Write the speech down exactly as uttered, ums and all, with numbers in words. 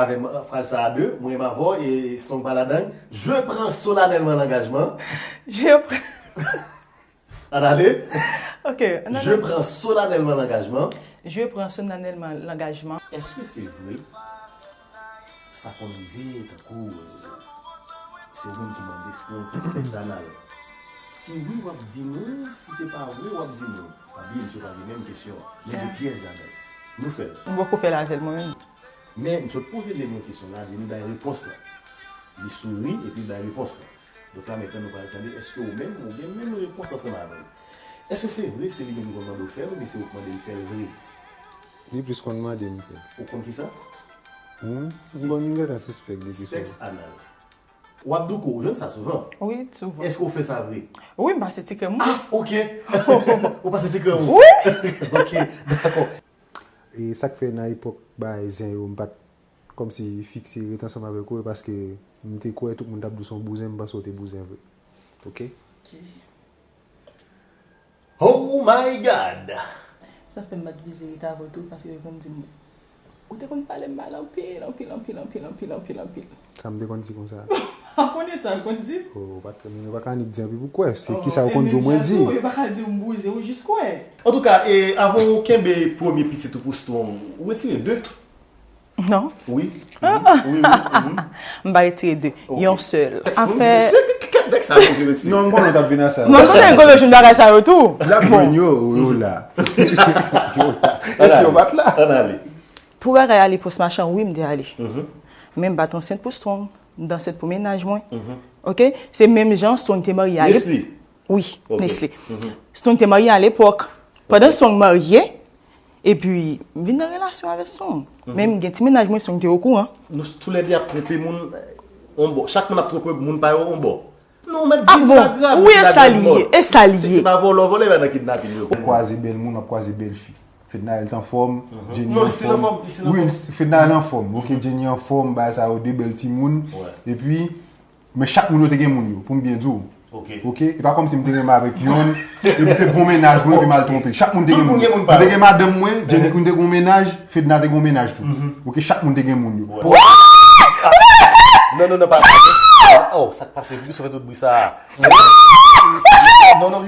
Avè m, fraz sa a de, mwen menm avè w, e Strong pa ladan. Je prends solennellement l'engagement. Je prends. Ann ale. Ok, ann ale. Je prends solennellement l'engagement. Je prends solennellement l'engagement. Èske se vre? Sa konn rive tankou, euh, se yon moun ki mande si w fè sèks anal. Si wi, w ap di nou, si se pa vre, w ap di nou. Pa bliye, misye pa gen menm kesyon an. Men de pyèj ladan l. Nou fè l. M poko fè l avè l mwen menm. Men m sot poze Jenny yon kesyon la, Jenny bay repons la. Li souri epi li bay repons la. Donk la mentnan nou pral tande èske ou menm, ou gen menm repons ansanm avè l. Èske se vre se li menm ki konn mande w fè l, oubyen se ou k mande l fè l vre? Li plis konn mande m fè l. Ou konn kisa? Hmm? M konn gentan sispèk de kisa. Sèks anal. W ap douko, ou jwenn sa souvan? Wi, souvan. Èske ou fè sa vre? Wi, m pase ti krèm, wi. Ah, ok. Ou pase ti krèm, wi? Wi. Ok, dakò. E sa k fè nan epòk bagay zen yo, m pa t kòmsi fikse ret ansanm avèk ou, e paske m te kwè tout moun t ap di w se yon bouzen, m panse w te bouzen vre. Ok? Ok. Oh my God! Sa fè m pa t vize ret avè w tou, paske yo konn di m, ou te konn pale m mal anpil, anpil, anpil, anpil, anpil, anpil, anpil. Sa m te konn di konsa? M pa konnen sa yo konn di m. Oh, pa t, men yo pa ka annik di anpil pou kwè. Se kisa yo konn di w mwen di. Yo pa ka di m bouzen, ou jis kwè. Antouka, e, avan w kenbe premye pitit ou pou Strong, ou retire de. Non. Wi. Mhm. Wi, wi. Mhm. M pa retire de. Ok. Yon sèl. Afè. Mesye, k-, k-, k-, nèg sa yo vre, mesye. Non, m konnen w t ap vin a sa. Non, m konnen gwo jwenn bagay sa yo tou. L ap jwenn yo, yo la. Yo la. Mesye, yo pa t la. Ann ale. Pou bagay ale pòs machan, wi, m te ale. Mhm. Men m pa t ansent pou Strong. M te ansent pou mennaj mwen. Mhm. Ok? Se menm jan Strong te marye a Nesly. Wi, ok. Nesly. Mhm. Strong te marye a lepòk. Pandan Strong marye, epi m vin nan relasyon avèk Strong. Mhm. Men m gen ti mennaj mwen, Strong te okouran. Nou toulède ap twonpe moun, on bò. Chak moun ap twonpe moun pa yo, on bò. Non, mèt di, se pa grav, wi, e sa li ye, e sa li ye. Se pa vòlè, vòlè pa nan kidnapin yo. W ap kwaze bèl moun, w ap kwaze bèl fi. Fednaelle t anfòm, Jenny anfòm. Non, li still anfòm, li still anfòm. Wi, Fednaelle anfòm. Ok, Jenny anfòm, bagay sa yo, de bèl timoun. Epi, men chak moun yo te gen moun yo, pou m byen di w. Ok. Ok, e pa kòmsi m te renmen avèk yonn, epi te gon mennaj mwen, epi m al twonpe. Chak moun te gen moun. Tout moun gen moun pa yo. M te gen madanm mwen, Jenny Queen te gon mennaj, Fedna te gon mennaj tou. Mhm. Ok, chak moun te gen moun yo. Non, non, non, pa. Oh, sa k pase? Poukisa w fè tout bri sa a? Non, non, non.